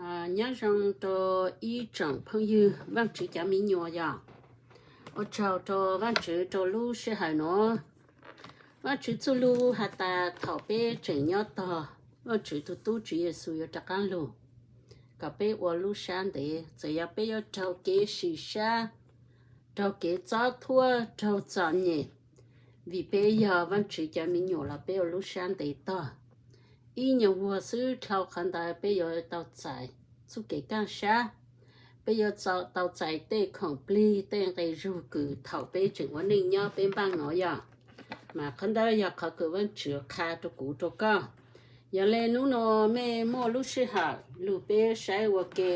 Nyob zoo rau ib tsoom phooj ywg Vaajtswv cov me nyuam yom. Ua tsaug rau Vaajtswv rau lub sij hawm nuav. Vaajtswv txuj lug has tas thaum peb tseem nyob tog, Vaajtswv tug tub Tswv Yexus yuav rov qaab lug kom peb ua lub sab ntev, txawm yog peb yuav raug kev sim sab, raug kev txob thuab, raug txom nyem, vim peb yog Vaajtswv cov me nyuam los peb ua lub sab ntev tog. Ib nyuas vuag xwb dlhau qhov ntawd peb yuav tau txais txuj kev kaaj sab, peb yuav tau txais tej khoom plig tej nqe zug kws thaum peb tseem ua neej nyob peb npaaj nuav yog. Mas qhov ntawd yog qhov kws Vaajtswv qha rau kuv rau koj. Yog le nub nua mej muaj lub sij hawm lug peb saib ua ke,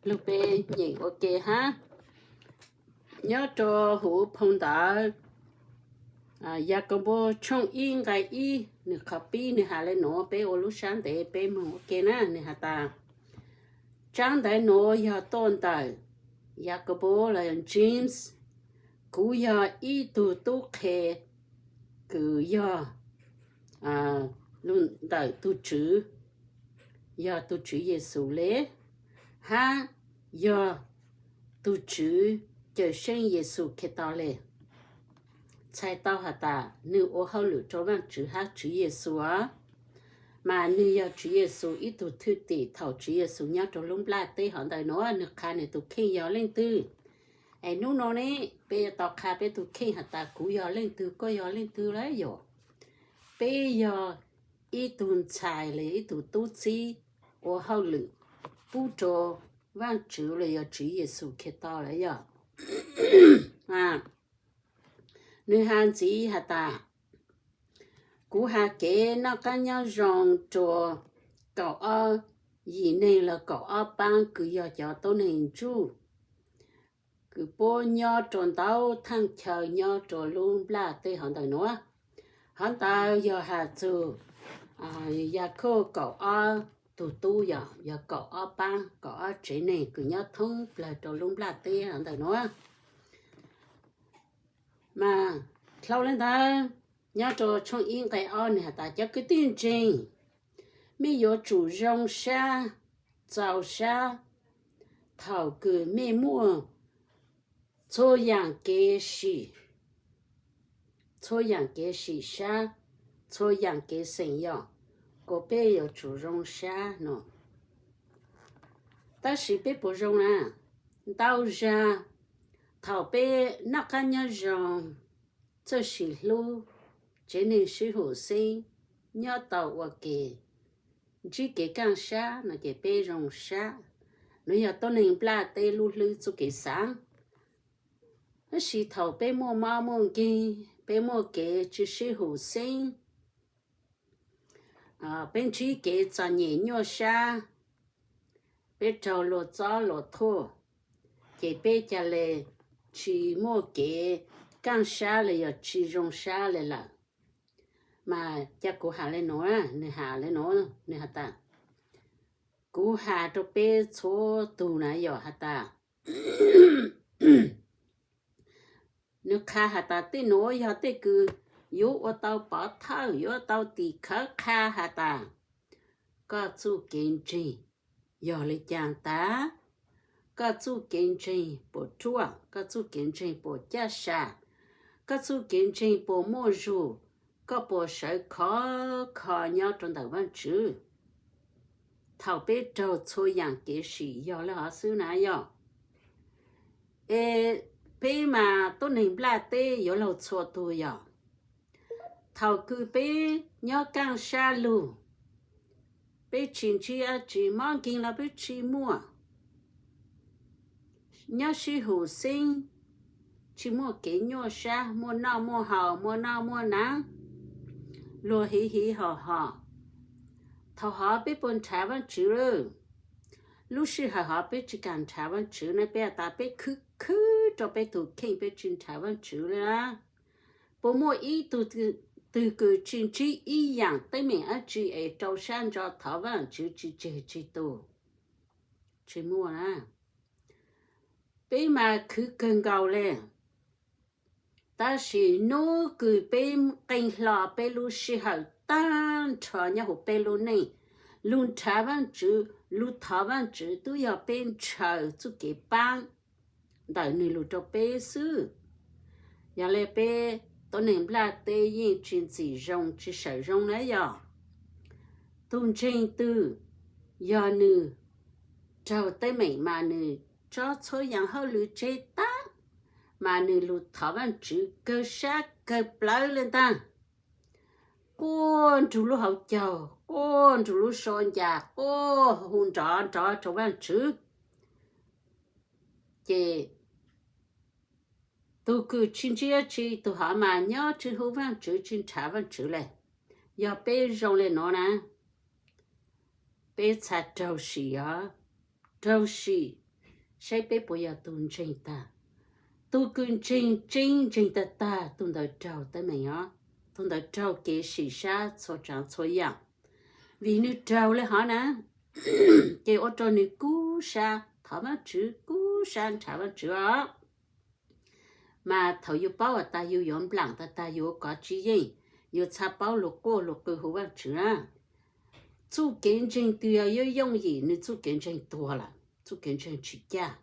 lug peb nyeem ua ke hab. Nyob rau huv phau ntawv Yakaunpaus tshooj ib nqai ib, nwg qhov pib nwg has le nuav, peb ua lub sab ntev peb moog ua ke na. Nwg has tas, tsaab ntawv nuav yog tuaj ntawm Yakaunpaus los yog James. Kuv yog ib tug tub qhe kws yog lug ntawm tug Tswv, yog tug Tswv Yexus le, hab yog tug Tswv Cawmseej Yexus Khetos le. Txhais tau has tas nwg ua hauj lwm rau Vaajtswv hab Tswv Yexus, mas nwg yog Tswv Yexus ib tug thwj tim thaum Tswv Yexus nyob rau lub nplaj teb hov ntawm nuav. Nwg qha nwg tug kheej yog leej twg, es nub nua ne peb yuav tau qha peb tug kheej has tas kuv yog leej twg, koj yog leej twg lawm yom. Peb yog ib tug ntxhais los yog ib tug tub txib ua hauj lwm pub rau Vaajtswv los yog Tswv Yexus Khetos lawm yom. Nwg has ntxiv has tas, kuv has kev noj qaab nyob zoo rua kaum ob yim neeg los kaum ob paab kws yog cov tuab neeg ntsuj kws puab nyob rua ntau thaaj chaw nyob rua lub nplaj teb hov ntawm nuav. Hov ntawd yog has txug Yakauj kaum ob tug tub yog, yog kaum ob paab kaum ob tsev neeg kws nyob thoob plawg rua lub nplaj teb hov ntawm nuav. Mas dlhau le ntawd, nyob rua tshooj ib nqe ob nwg has tas, cov kwv tij ntseeg, mej yuav tsum zoo sab, txaus sab thaum kws mej muaj txhua yaam kev sim, txhua yaam kev sim sab, txhua yaam kev xeem yom, kuas peb yuav tsum zoo sab no. Tab sis peb puas zoo na? Ntau zag thaum peb noj qab nyob zoo, txawj sim hlub, tsev neeg sib hum xeeb, nyob tau ua ke, ntsib kev kaaj sab no ces peb zoo sab. Nuav yog tuab neeg nplaj teb lub hlwb txuj kev xaav. Tab sis thaum peb muaj mob muaj nkeeg, peb muaj kev tsi sib hum xeeb, peb ntsib kev txom nyem nyuaj sab, peb raug luag txob luag thuam, ces peb ca le tsi muaj kev kaaj sab los yog tsi zoo sab le lawm. Mas ca kuv has le nuav, nwg has le nuav, nwg has tas, kuv has rua peb txhua tug na yom has tas, nwg qha has tas tej nuav yog tej kws yuav ua tau pov thawj, yuav ua tau tim khawv qha has tas, koj txuj kev ntseeg yog le caag tas? Koj txuj kev ntseeg puas ruaj? Koj txuj kev ntseeg puas caj sam? Koj txuj kev ntseeg puas muaj zug? Koj puas sawv khov kho nyob rau ntawm Vaajtswv? Thaum peb raug txhua yaam kev sim yog le hov xwb na yog. Es peb mas tuab neeg nplaj teb yuav laug txhua tug yog. Thaum kws peb nyob kaaj sab lug, peb tsi ntsib dab tsi, mob nkeeg los peb tsi muaj, nyob sib hum xeeb, tsi muaj kev nyuaj sab, muaj noj muaj haus, muaj noj muaj naav, luag hiv hiv hom hom. Thaum hov peb puas nrhav Vaajtswv? Lub sij hawm hov peb tsi kaam nrhav Vaajtswv na, peb has tas peb khwv khwv rau peb tug kheej, peb tsi nrhav Vaajtswv le. Puas muaj ib tug twg kws tsi ntsib ib yaam teeb meem dab tsi es rau sab ntso thov Vaajtswv tsi tseg tsi tu? Tsi muaj na. Peb mas khwv kawg nkaus le. Tab sis nub kws peb qee hlo peb lub sij hawm taag nrho nyob huv peb lub neej, Lug nrhav Vaajtswv, lug thov Vaajtswv tub yog peb ntshaw txuj kev paab ntawm nwg lug rua peb xwb. Yog le peb tuab neeg nplaj teb yeej tsi ntxim zoo tsi sawm zoo na yog. Tug ntseeg twg yog nwg raug teeb meem mas nwg tsob txhua yaam hauj lwm tseg taag, mas nwg lug thov Vaajtswv kawg sab kawg plawg le ntaag, quaj nrug lub hauv caug, quaj nrug lub sua ncas, quaj hu nrov nrov rua Vaajtswv, ces tug kws tsi ntsiab tsi tug hov mas nyob tsi hu Vaajtswv tsi nrhav Vaajtswv le. Yog peb zoo le nuav na, peb txhad raug sim os, raug sim saib peb puas yog tug ntseeg tag. Tug kws ntseeg tseeb ntseeg tag tag tug ntawd raug teeb meem os, tug ntawd raug kev sim sab txhua tsaav txhua yaam, vim nwg raug le hov na. Ces ua rua nwg kub sab thov Vaajtswv, kub sab nrhav Vaajtswv os. Mas thaum yug paub has tas yug yuav nplaam tag tag yug ua kov tsi yeej, yug txhad paub lug quaj lug qw hu Vaajtswv na. Txuj kev ntseeg twg yog yuav yooj yim, nwg txuj kev ntseeg tuag lawm, txuj kev ntseeg tsi caj.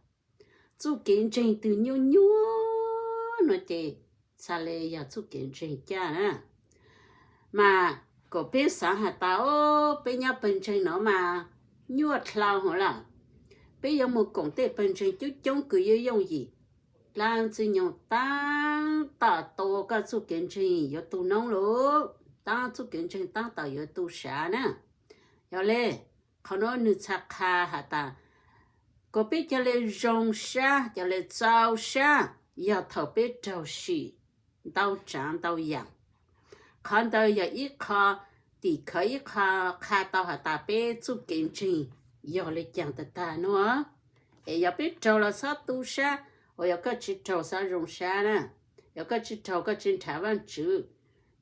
Txuj kev ntseeg twg nyuaj nyuaj nuav ces txhad le yog txuj kev ntseeg caj na. Mas kuas peb xaav has tas, o, peb nyob pawg ntseeg nuav mas nyuaj dlhau hov lawm, peb yuav moog koom tej pawg ntseeg coob coob kws yuav yooj yim. Dlaab Ntxwg Nyoog taab tom tua koj txuj kev ntseeg yuav tu noob lug, taab txuj kev ntseeg taab tom yuav tu sav na. Yog le, qhov nuav nwg txhad qha has tas, kuas peb ca le zoo sab, ca le txaus sab, yog thaum peb raug sim ntau tsaav ntau yaam. Qhov ntawd yog ib qho tim khawv ib qho qha tau has tas peb txuj kev ntseeg yog le caag tag tag nuav. Es yog peb raug los txhob tu sab, uas yog koj tsi raug txhob zoo sab na. Yog koj tsi raug koj tsi nrhav Vaajtswv,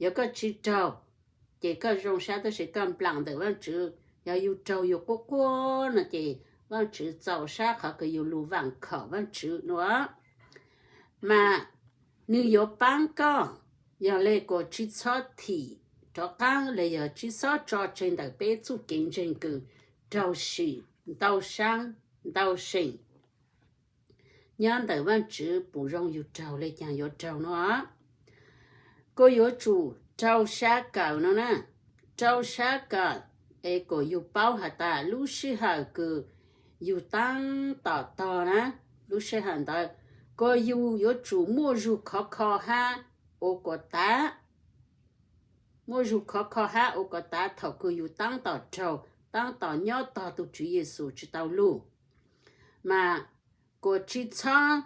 yog koj tsi raug ces koj zoo sab tab sis koj nplaam ntawm Vaajtswv. Yog yug raug yug quaj quaj no ces Vaajtswv txaus sab qhov kws yug lug vaam khom Vaajtswv nuav. Mas nwg yuav paab koj, yog le kuas tsi txhob thim rov qaab los yog tsi txhob tso tseg ntawm peb txuj kev ntseeg kws raug sim ntau sab ntau seem. Nyob ntawm Vaajtswv pum zoo yug raug le caag yuav raug nuav. Kuas yuav tsum rau sab kawm no na, rau sab kawm es kuas yug paub has tas lub sij hawm kws yug taab tom tog na, lub sij hawm ntawd kuas yug yuav tsum muaj zug khov kho hab ua kuas tav, muaj zug khov kho hab ua kuas tav thaum kws yug taab tom raug, taab tom nyob tog tug Tswv Yexus tsi tau lug. Mas kuas tsi txhob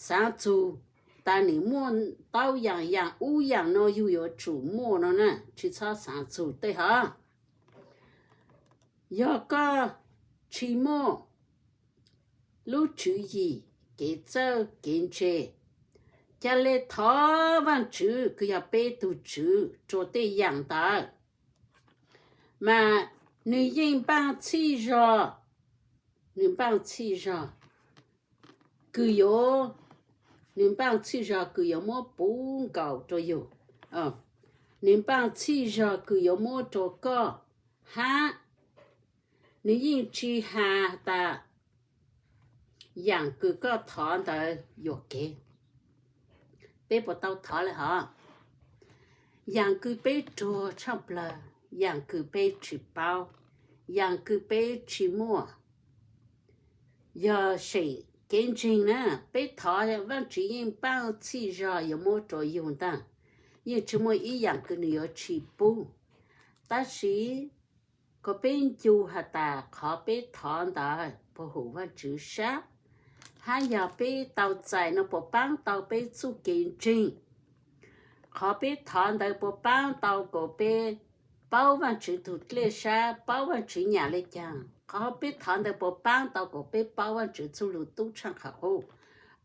xaav txug tas nwg muaj tau yaam yaam ub yaam no yug yuav tsum muaj no na, tsi txhob xaav txug tej hov. Yog koj tsi muaj lub tswv yim kev txawj kev ntse, ca le thov Vaajtswv kws yog peb tug Tswv rua tej yaam ntawd. Mas nwg yeej npaaj txhij zog, nwg npaaj txhij zog kws yuav, nwg npaaj txhij zog kws yuav muab puv nkaus rua yug, nwg npaaj txhij zog kws yuav muab rua koj, hab nwg yeej tsi has tas yaam kws koj thov ntawd yuam kev. Peb puas tau thov le hov? Yaam kws peb ruag tshaaj plawg, yaam kws peb tsi paub, yaam kws peb tsi muaj, yog seem kev ntseeg na, peb thov Vaajtswv yeej npaaj txhij zog yuav muab rua yug ntag. Yeej tsi muaj ib yaam kws nwg yuav tsi pub. Tab sis kuas peb ncu has tas qhov peb thov ntawd puag hum Vaajtswv sab, hab yog peb tau txais no puas paab tau peb txuj kev ntseeg. Qhov peb thov ntawd puas paab tau kuas peb paub Vaajtswv tug dlej sab, paub Vaajtswv nyam le caag. Qhov peb thov ntawd puas paab tau kuas peb paub Vaajtswv txuj lug tub tshaaj qhov qub.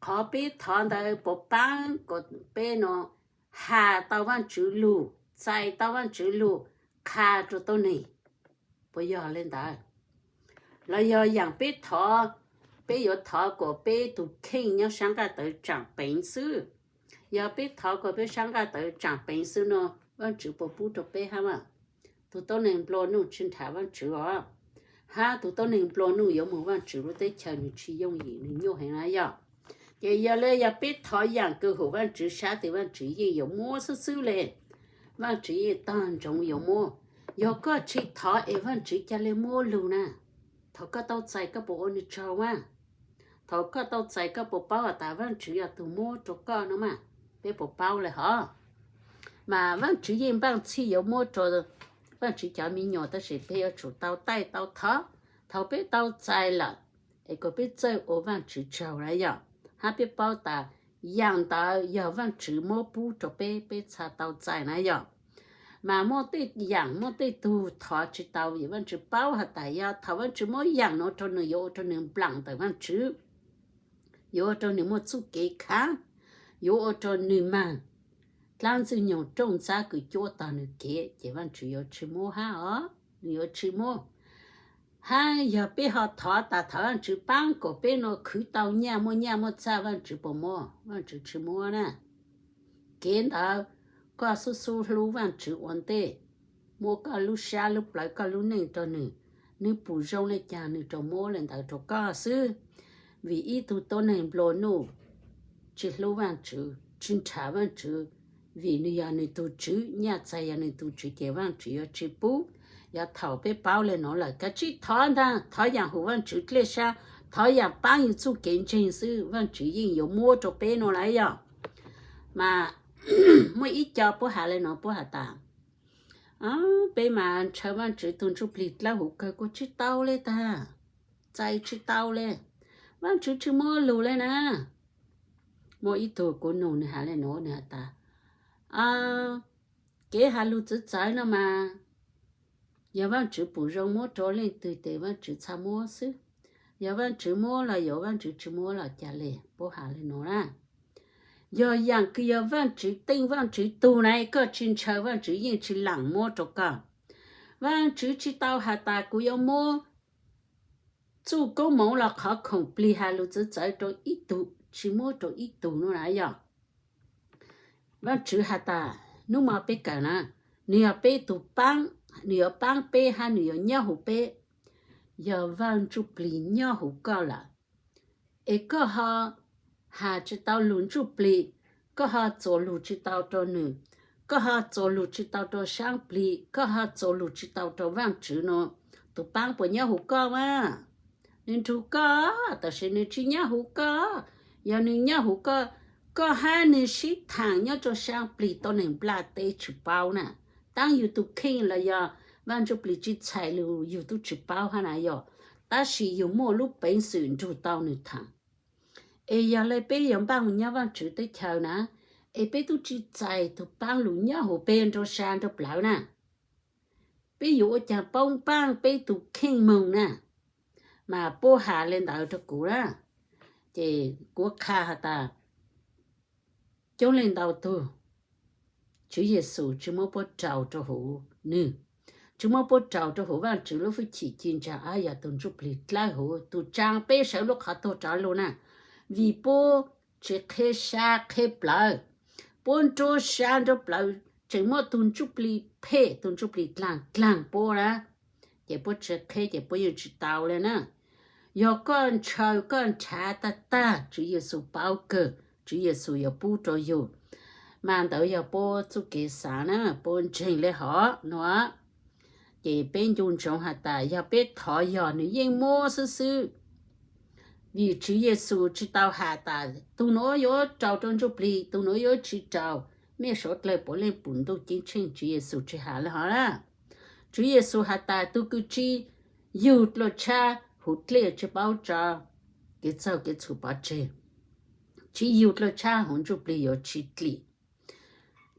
Qhov peb thov ntawd puas paab kuas peb no has tau Vaajtswv lug, txais tau Vaajtswv lug qha rua tuab neeg. Puas yog le ntawd? Los yog yaam peb thov, peb yuav thov kuas peb tug kheej nyob sab nqaj tawv tsaam peev xwb. Yog peb thov kuas peb sab nqaj tawv tsaam peev xwb no, Vaajtswv puas pub rua peb hab mas? tus tuab neeg nplua nuj tsi nrhav Vaajtswv os, hab tus tuab neeg nplua nuj yuav moog Vaajtswv lub teb chaws nwg tsi yooj yim, nwg nyuaj heev na yog. Ces yog le yog peb thov yaam kws hum Vaajtswv sab tes Vaajtswv yeej yuav muab xwb xwb le. Vaajtswv yeej taag ntsoov yuav muab. Yog koj tsi thov es Vaajtswv ca le muab lug na. Thaum koj tau txais koj puas ua nwg tsaug mas? Thaum koj tau txais koj puas paub has tas Vaajtswv yog tug muab rua koj no mas? Peb puas paub le hov? Mas Vaajtswv yeej npaaj txhij yuav muab rua Vaajtswv cov me nyuam, tab sis peb yuav tsum tau taij tau thov. Thaum peb tau txais lawm, es kuas peb txawj ua Vaajtswv tsaug na yog, hab peb paub tas yaam ntawd yog Vaajtswv muab pub rua peb, peb txhaj tau txais na yog. Mas muaj tej yaam, muaj tej tug thov tsi tau, vim Vaajtswv paub has tas yog thaum Vaajtswv muab yaam nuav rua nwg yuav ua rua nwg nplaam ntawm Vaajtswv, yuav ua rua nwg muaj txuj kev khaav, yuav ua rua nwg maag dlaab Ntxwg Nyoog rooj ntxab kws cuab tog nwg kev, ces Vaajtswv yuav tsi muab hab os, nwg yuav tsi muab. Hab yog peb ho thov tas thov Vaajtswv paab kuas peb nuav khwv tau nyaj, muaj nyaj muaj txag, Vaajtswv puas muab? Vaajtswv tsi muab na. Kev ntawd, koj xub xub hlub Vaajtswv ua ntej, muab koj lub sab lub plawv koj lub neej rua nwg, nwg pum zoo le caag nwg rua muab le ntawd rua koj xwb. Vim ib tug tuab neeg nplua nuj tsi hlub Vaajtswv, tsi nrhav Vaajtswv, vim nwg yog nwg tug tswv, nyaj txag yog nwg tug tswv ces Vaajtswv yuav tsi pub. Yog thaum peb paub le nuav lawm, kav tsij thov ntaag, thov yaam hum Vaajtswv dlej sab, thov yaam paab yug txuj kev ntseeg xwb, Vaajtswv yeej yuav muab rua peb nuav lawm yog. Mas muaj ib co puab has le nuav, puab has tas, peb mas ntshaw Vaajtswv tug ntsuj plig dlawb huv kawg kuas tsi tau le tag, txais tsi tau le, Vaajtswv tsi muab lug le na. Muaj ib tug kuv nug nwg has le nuav, nwg has tas, kev has lug txawv txawv no mas, yog Vaajtswv pum zoo muab rua leej twg tes Vaajtswv txhaj muab xwb. Yog Vaajtswv muab los yuav, Vaajtswv tsi muab los ca le, puab has le nuav na. Yog yaam kws yog Vaajtswv teej Vaajtswv tug na, koj tsi ntshaw Vaajtswv yeej tsi laam muab rua koj. Vaajtswv tsi tau has tas kuv yuav muab txuj koob moov los qhov khoom plig has lug txawv txawv rua ib tug, tsi muab rua ib tug nuav na yog. Vaajtswv has tas, nub mo peb kawm na, nwg yog peb tug paab, nwg yuav paab peb hab nwg yuav nyob huv peb. Yog Vaaj Ntsuj Plig nyob huv koj lawm, es koj ho has tsi tau lug ntsuj plig, koj ho txuas lug tsi tau rua nwg, koj ho txuas lug tsi tau rua saab plig, koj ho txuas lug tsi tau rua Vaajtswv nuav, tug paab puas nyob huv koj mas? Nwg nrug koj, tab sis nwg tsi nyob huv koj. Yog nwg nyob huv koj, koj hab nwg sib thaam nyob rua saab plig tuab neeg nplaj teb tsi paub na. Taab yug tug kheej los yog Vaaj Ntsuj Plig tsi txhais lug yug tub tsi paub hab na yog, tab sis yug muaj lub peev xwm nrug tau nwg thaam. Es yog le peb yuav npaaj nyob Vaajtswv teb chaws na, es peb tub tsi txais tug paab lug nyob huv peb nrua sa nrua plawv na, peb yuav ua caag paub npaaj peb tug kheej moog na? Mas puab has le ntawd rua kuv na, ces kuv qha has tas, coob leej ntau tug, Tswv Yexus tsi muab puab rau rua huv nwg, tsi muab puab rau rua huv Vaajtswv lub hwj chim ci ntsaa, yog tug ntsuj plig dlawb huv, tug tsaa peb sawv lub qhov tuag rov lug na, vim puab tsi qheb sab qheb plawv, puab nrua sa nrua plawv, tseem muaj tug ntsuj plig phem, tug ntsuj plig dlaag dlaag puab na, ces puab tsi qheb ces puab yeej tsi tau le na. Yog koj ntshaw koj nrhav tag tag, Tswv Yexus paub kawg, Tswv Yexus yuav pub rua yug. Mas ntawd yog puab txuj kev xaav na, puab ntseeg le hov nuav. Ces peb ncu ntsoov has tas yog peb thov yog nwg yeej muab xwb xwb. Vim Tswv Yexus tsi tau has tas tug nuav yuav rau rua ntsuj plig, tug nuav yuav tsi rau. Mej suav dlawg puav leej pum Ntuj Ceeb Tsheej, Tswv Yexus tsi has le hov na. Tswv Yexus has tas tug kws tsi yug dlua tshab huv dlej tsi paub tso kev txaug kev txhum pov tseg, tsi yug dlua tshab huv ntsuj plig yuav tsi dlim,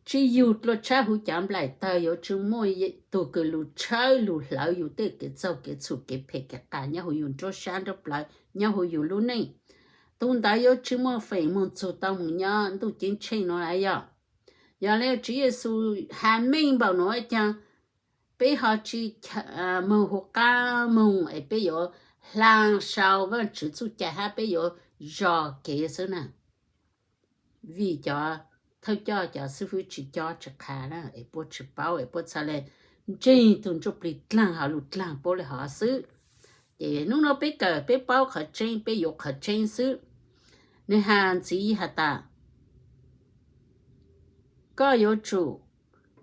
tsi yug dlua tshab huv cov nplaim tawg yuav tsi muaj tug kws lug tshawb lug hlawv yug tej kev txaug kev txhum kev phem kev qas nyob huv yug nruab sab nruab plawv nyob huv yug lub neej. Tug ntawd yuav tsi muaj feem moog txug tau moog nyob Ntuj Ceeb Tsheej nuav lawm yog. Yog le Tswv Yexus has meej npaum nuav caag, peb ho tsi moog huv qaab moog es peb yuav hla sau Vaajtswv txuj cai hab peb yuav zog kev xwb na. Vim cov thawj coj cov xib fwb tsi cob tsi qha na, es puab tsi paub es puab txhad le ntseeg tug ntsuj plig dlaag hov lug dlaag puab le hov xwb. Ces nub nua peb kawm peb paub qhov tseeb, peb yuav qhov tseeb xwb. Nwg has ntxiv has tas, koj yuav tsum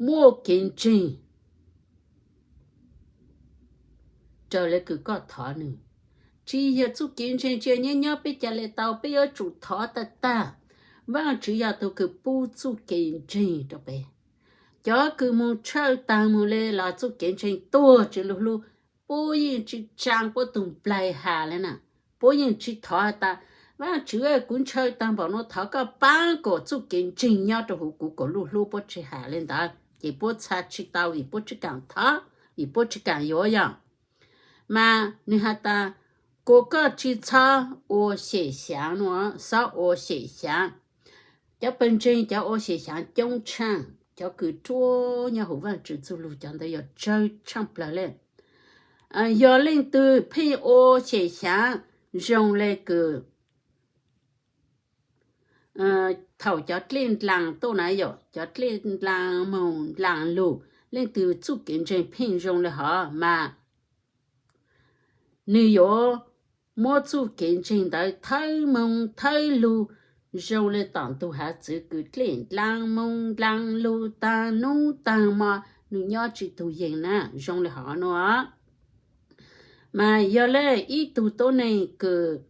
muaj kev ntseeg raws le kws koj thov nwg. Tsi yog txuj kev ntseeg tsi yog nyob nyob peb ca le tau, peb yuav tsum thov tag tag. Vaajtswv yog tug kws pub txuj kev ntseeg rua peb. Cov kws moog tshawj taag moog le los txuj kev ntseeg tuag tsi lug hlub, puab yeej tsi tsaa puab tug nplaig has le na. Puab yeej tsi thov has tas, Vaajtswv, kuv ntshaw taag npaum nua, thov koj paab kuas txuj kev ntseeg nyob rua huv kuv kuas lub hlub. Puab tsi has le ntawd ces puab txha tsi tau vim puab tsi kaam thov, vim puab tsi kaam yuav yog. Mas nwg has tas, kuas koj tsi txhob ua xyem xyaav nua, txhob ua xyem xyaav. Cov pawg ntseeg cov ua xyem xyaav coob tshaaj, cov kws ruaj nyob huv Vaajtswv txuj lug cov ntawd yog tsawg tshaaj plawg le. Yog leej twg pheej ua xyem xyaav zoo le kws thaum cov dlej ndlaas tuaj na yom, cov dlej ndlaas moog ndlaas lug, leej twg txuj kev ntseeg pheej zoo le hov mas nwg yuav muab txuj kev ntseeg ntawd thawb moog thawb lug zoo le tom ntug hav txwv kws dlej ndlaas moog ndlaas lug taag nub taag mo, nwg nyob tsi tug yees na, zoo le hov nua. Mas yog le ib tug tuab neeg kws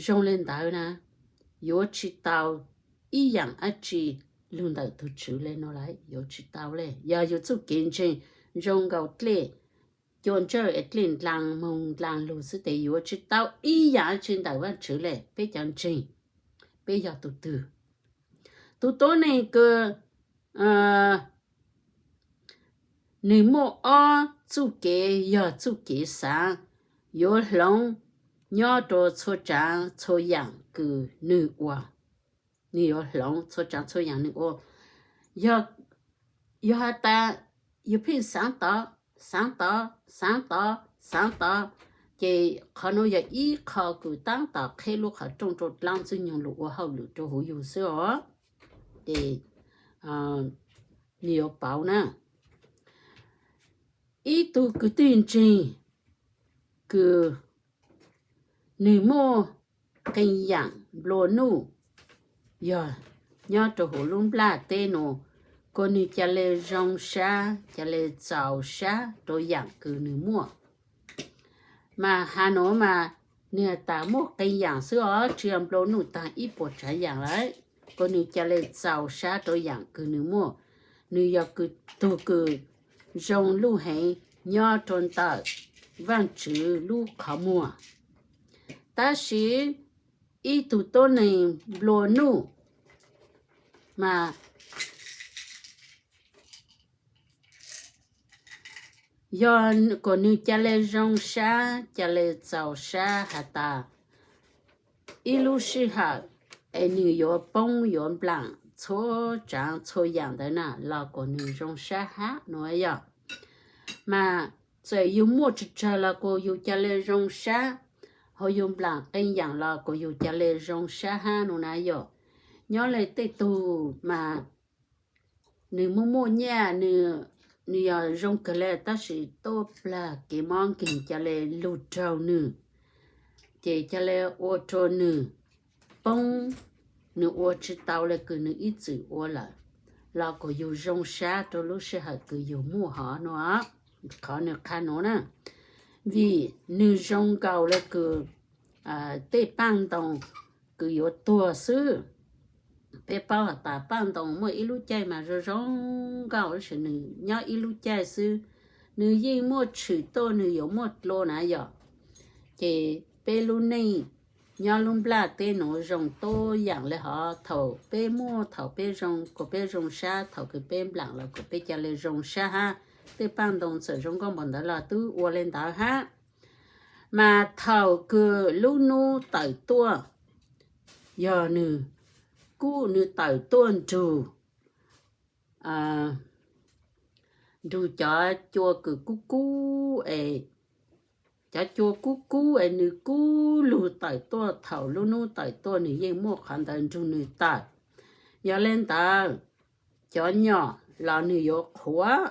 zoo le ntawd na, yuav tsi tau ib yaam dlaab tsi lug ntawm tug Tswv le nua lawm, yuav tsi tau le. Yog yug txuj kev ntseeg zoo nkaus dlej cua ntsawj es dlej ndlaas moog ndlaas lug xwb tes yuav tsi tau ib yaam dlaab tsi ntawm Vaajtswv le. Peb cov ntseeg, peb yog tug twg? Tug tuab neeg kws nwg muaj ob txuj kev, yog txuj kev xaav yuav hloov nyob rua txhua tsaav txhua yaam kws nwg ua. Nwg yuav hloov txhua tsaav txhua yaam nwg ua. Yog has tas yug pheej xaav tod, xaav tod, xaav tod, xaav tod, ces qhov nuav yog ib qho kws taab tom qheb lub qhov rooj rua dlaab ntxwg nyoog lug ua hauj lwm rua huv yug xwb os. Ces nwg yuav pauv na, ib tug kwv tij ntseeg kws nwg muaj qee yaam nplua nuj yog nyob rua huv lub nplaj teb nuav, kuas nwg ca le zoo sab, ca le txaus sab rua yaam kws nwg muaj. Mas has nuav mas nwg has tas muaj qee yaam xwb os, tsi yog nplua nuj taag ib puas tsaav yaam lawm, kuas nwg ca le txaus sab rua yaam kws nwg muaj. Nwg yog tug kws zoo lub heev nyob rua ntawm Vaajtswv lub qhov muag. Tab sis ib tug tuab neeg nplua nuj mas yog kuas nwg ca le zoo sab, ca le txaus sab has tas ib lub sij hawm es nwg yuav poob yuav nplaam txhua tsaav txhua yaam ntawd na los kuas nwg zoo sab hab nuav yog. Mas txawm yug muaj tsawg tsawg los kuas yug ca le zoo sab, ho yug nplaam qee yaam los kuas yug ca le zoo sab hab nuav na yog. Nyob le tej tug mas nwg muaj muaj nyaj, nwg yog zoo kawg le tab sis tuaj plag kev mob nkeeg ca le lug raug nwg, ces ca le ua rua nwg poob, nwg ua tsi tau le kws nwg ib txwm ua lawm, los kuas yug zoo sab rua lub sij hawm kws yug muaj hov nuav. Qhov nwg qha nuav na, vim nwg zoo nkaus le kws tej paaj ntoo kws yuav tuag xwb. Peb paub has tas paaj ntoo muaj ib lub caij mas zoo zoo nkauj tab sis nwg nyob ib lub caij xwb, nwg yeej muaj tshwm tuaj nwg yuav muaj dlua na yog. Ces peb lub neej nyob lub nplaj teb nuav zoo tuab yaam le hov, thaum peb muaj thaum peb zoo kuas peb zoo sab, thaum kws peb nplaam los kuas peb ca le zoo sab hab. Tej paaj ntoo txawm zoo nkauj npaum ntawd los tub ua le ntawd hab. Mas thaum kws lub nub tawm tuaj, yog nwg kub nwg tawm tuaj nrug, nrug cov cua kws kub kub es, cov cua kub kub es nwg kub lug tawm tuaj, thaum lub nub tawm tuaj nwg yeej muaj qhov ntawd nrug nwg tawm. Yog le ntawd, cov nyom los nws yuav qhuav,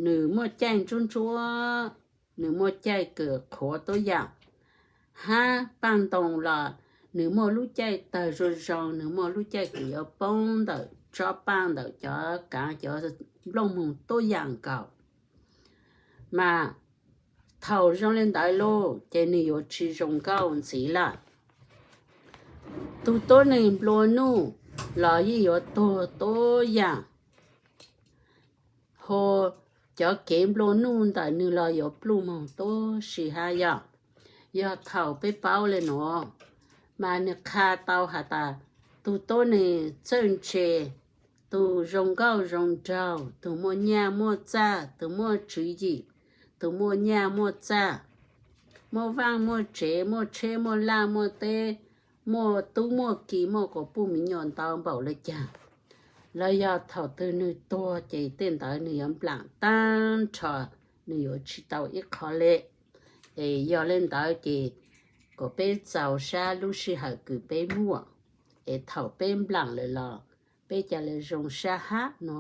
nws muaj caij ntsuab ntsuab, nws muaj caij kws qhuav tuab yaam, hab paaj ntoo los nws muaj lub caij tawg zoo zoo, nws muaj lub caij kws yuav poob ntawm tsob paaj ntawm cov kaav cov nplooj moog tuab yaam nkaus. Mas thaum zoo le ntawd lawm ces nws yuav tsi zoo nkauj ntxiv lawm. Tug tuab neeg nplua nuj los yeej yuav tuag tuab yaam, ho cov kev nplua nuj ntawm nws los yuav pluj moog tuab si hab yog. Yog thaum peb paub le nuav, mas nws qha tau has tas tug tuab neeg txawj ntse, tug zoo nkauj zoo nraug, tug muaj nyaj muaj txag, tug muaj tswv yim, tug muaj nyaj muaj txag, muaj vaaj muaj tsev, muaj tsheb muaj laj muaj teb, muaj tub muaj ki, muaj quas puj miv nyuam ntau npaum le caag, los yog thaum twg nwg tuag ces tej ntawd nwg yuav nplaam taag nrho, nwg yuav tsi tau ib qho le. Es yog le ntawd ces kom peb txaus sab lub sij hawm kws peb muaj, es thaum peb nplaam lawm los peb ca le zoo sab hab no.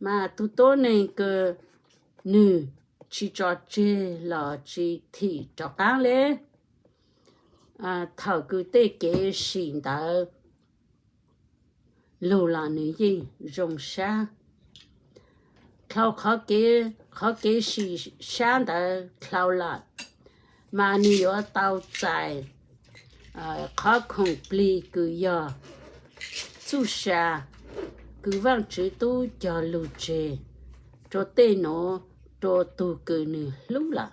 Mas tug tuab neeg kws nwg tsi tso tseg los tsi thim rov qaab le, thaum kws tej kev sim ntawd lug los nws yeej zoo sab. Dlhau qhov kev sim sab ntawd dlhau lawm, mas nws yuav tau txais qhov khoom plig kws yog txuj sa kws Vaajtswv tub cog lug tseg rua tej nuav, rua tug kws nws hlub lawm.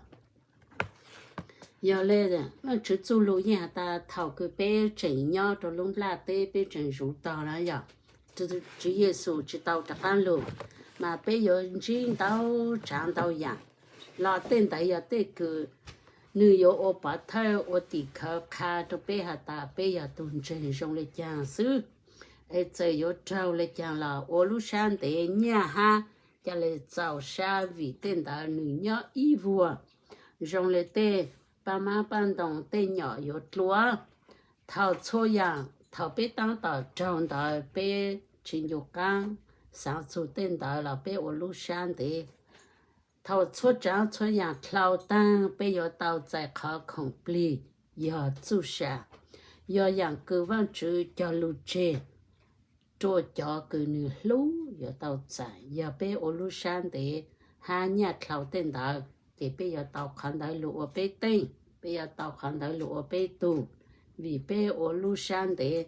Yog le, Vaajtswv txuj lug yeej has tas thaum kws peb tseem nyob rua lub nplaj teb peb tseem zuv tog na yog, Tswv Yexus tsi tau rov qaab lug, mas peb yuav ntsib ntau tsaav ntau yaam. Los tej ntawd yog tej kws nws yuav ua pov thawj ua tim khawv qha rua peb has tas peb yog tug ntseeg zoo le caag xwb. Es txawm yuav raug le caag los ua lub sab ntev nyaj hab ca le txaus sab vim tej ntawd nws nyob ib vuag. Zoo le tej paaj mab paaj ntoo tej nyom yuav dlua. Thaum txhua yaam, thaum peb taab tom raug ntawd peb tsi ncu qaab xaav txug tej ntawd los peb ua lub sab ntev. Thaum txhua tsaav txhua yaam dlhau taag peb yuav tau txais qhov khoom plig yog txuj sa, yog yaam kws Vaajtswv cog lug tseg rua cov kws nws hlub yuav tau txais. Yog peb ua lub sab ntev hab nyaj dlhau tej ntawd, ces peb yuav tau qhov ntawd lug ua peb teej, peb yuav tau qhov ntawd lug ua peb tug, vim peb ua lub sab ntev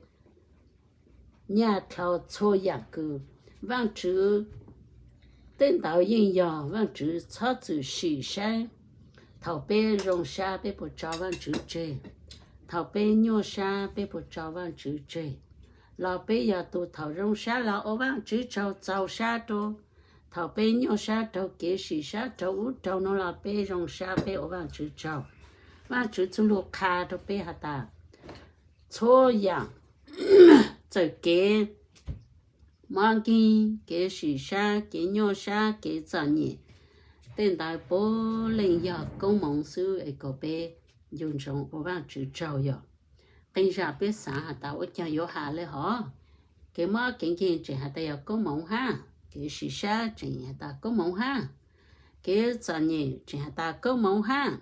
nyaj dlhau txhua yaam kws Vaajtswv. Tej ntawd yeej yog Vaajtswv txhob txwm sim saib thaum peb zoo sab peb puas tso Vaajtswv tseg, thaum peb nyuaj sab peb puas tso Vaajtswv tseg. Los peb yog tug thaum zoo sab los ua Vaajtswv tsaug, txaus sab rua, thaum peb nyuaj sab raug kev sim sab raug ub raug nuav los peb zoo sab peb ua Vaajtswv tsaug. Vaajtswv txuj lug qha rua peb has tas txhua yaam, txawm kev mob nkeeg, kev sim sab, kev nyuaj sab, kev txom nyem, tej ntawd puav leej yog koob moov xwb es kom peb ncu ntsoov ua Vaajtswv tsaug. Yog qee zaam peb xaav has tas ua caag yuav has le hov, kev mob kev nkeeg tseem has tas yog koob moov hab, kev sim sab tseem has tas koob moov hab, kev txom nyem tseem has tas koob moov hab,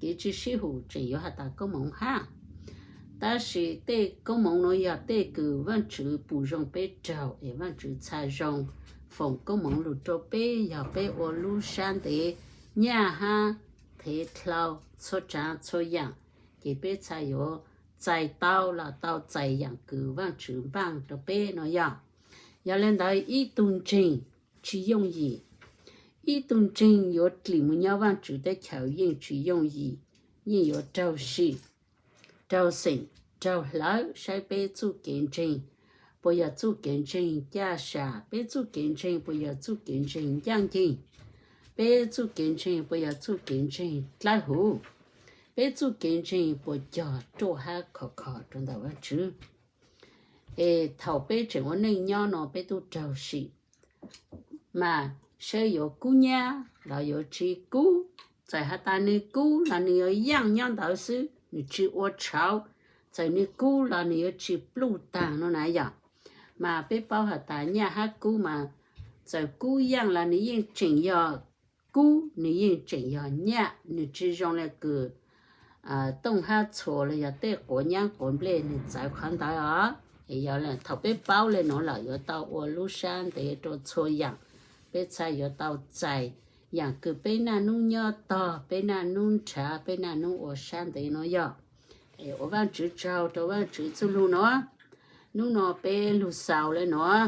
kev tsi sib hum tseem yuav has tas koob moov hab. Tab sis tej koob moov nuav yog tej kws Vaajtswv pum zoo peb raug es Vaajtswv txhaj zoo foom koob moov lug rua peb yog peb ua lub sab ntev nyaj hab thev dlhau txhua tsaav txhua yaam, ces peb txhaj yuav txais tau los tau txais yaam kws Vaajtswv npaaj rua peb no yog. Yog le ntawd ib tug ntseeg tsi yooj yim, ib tug ntseeg yuav dlim mus nyob Vaajtswv teb chaws yeej tsi yooj yim, yeej yuav raug sim, raug xeem, raug hlawv saib peb txuj kev ntseeg puas yog txuj kev ntseeg caj sam, peb txuj kev ntseeg puas yog txuj kev ntseeg ncaaj nceeg, peb txuj kev ntseeg puas yog txuj kev ntseeg dlawb huv, peb txuj kev ntseeg puas cog ruaj hab khov kho rua ntawm Vaajtswv. Es thaum peb tseem ua neej nyob no peb tub raug sim, mas saib yuav kub nyab los yuav tsi kub. Txawm has tas nwg kub los nwg yuav yaaj nyob ntawd xwb, nwg tsi ua tshauv. Txawm nwg kub los nwg yuav tsi pluj taag no na yog. Mas peb paub has tas nyaj hab kub mas Txawm kub yeej los nws yeej tseem yog kub, nws yeej tseem yog nyaj, nws tsis zoo li kws tooj hab txhuas los yog tej quav nyab quav nplej, nws txawv qhov ntawd os. Es yog thaum peb paub le nuav lawm yuav tau ua lub sab ntev rua txhua yaam, peb txhaj yuav tau txais yaam kws peb naj nub nyob tog, peb naj nub nrhav, peb naj nub ua sab ntev nuav yog. Es ua Vaajtswv tsaug rua Vaajtswv txuj lug nuav. Nub nuav peb lug xaus le nuav,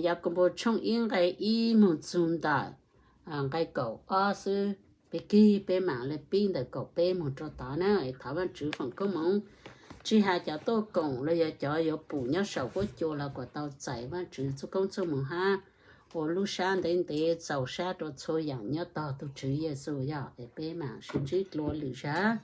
Yakaunpaus tshooj ib nqe ib moog txug ntawm nqe kaum ob xwb, peb kig peb maam le pib ntawm kaum peb moog rua tod na. Es thov Vaajtswv foom koob moov, tsis has cov tuaj koom los yog cov yuav pum nyob saum huab cua los kuas tau txais Vaajtswv txuj koob txuj moov hab ua lub sab ntev ntev txaus sab rua txhua yaam nyob tog tug Tswv Yexus yog. Es peb maam sib ntsib dlua lwm zag.